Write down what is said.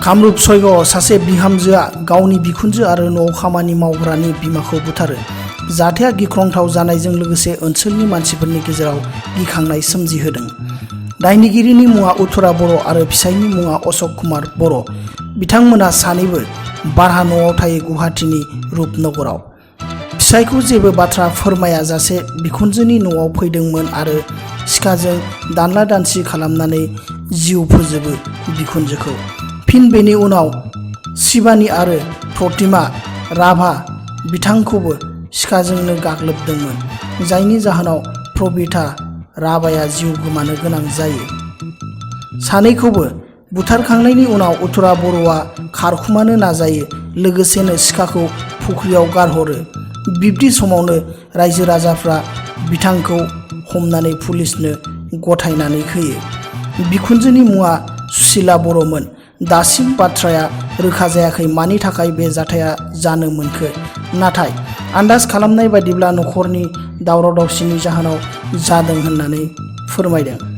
कामरुप सयगावआव सासे बिहामजोआ गावनि बिखुनजो आरो न'आव खामानि मावग्रानि बिमाखौ बुथारो। जाथाया गिख्रंथाव जानायजों लोगोसे ओनसोलनि मानसिफोरनि गेजेराव गिखांनाय सोमजिहोदों। दायनिगिरिनि मुङा उत्तरा बर' आरो फिसायनि मुङा अशक कुमार बर'। बिथांमोना सानैबो भारा न'आव थायो गुवाहाटीनि रुपनगराव। फिसायखौ जेबो बाथ्रा फोरमायाजासे बिखुनजोनि न'आव फैदोंमोन आरो सिखाजों दानला दानसि खालामनानै जिउ फोजोबो बिखुनजोखौ। फिन बेनि उनाव शिबानी आरो प्रतिमा राभा बिथांखौबो सिखाजोंनो गाग्लोबदोंमोन, जायनि जाहोनाव प्रबिता राभाया जिउ गोमानो गोनां जायो। सानैखौबो बुथारखांनायनि उनाव उत्तरा बर'आ खारखुमानो नाजायो, लोगोसेनो सिखाखौ फुख्रियाव गारहरो। बिब्दि समावनो रायजो राजाफ्रा बिथांखौ हमनानै पुलिसनो गथायनानै होयो। बिखुनजोनि मुङा सुसिला बर'मोन। दासिम बाथ्राया रोखा जायाखै मानि थाखाय बे जाथाया जानो मोनखो, नाथाय आन्दाज खालामनाय बायदिब्ला नखरनि दावराव दावसिनि जाहोनाव जादों होननानै फोरमायदों।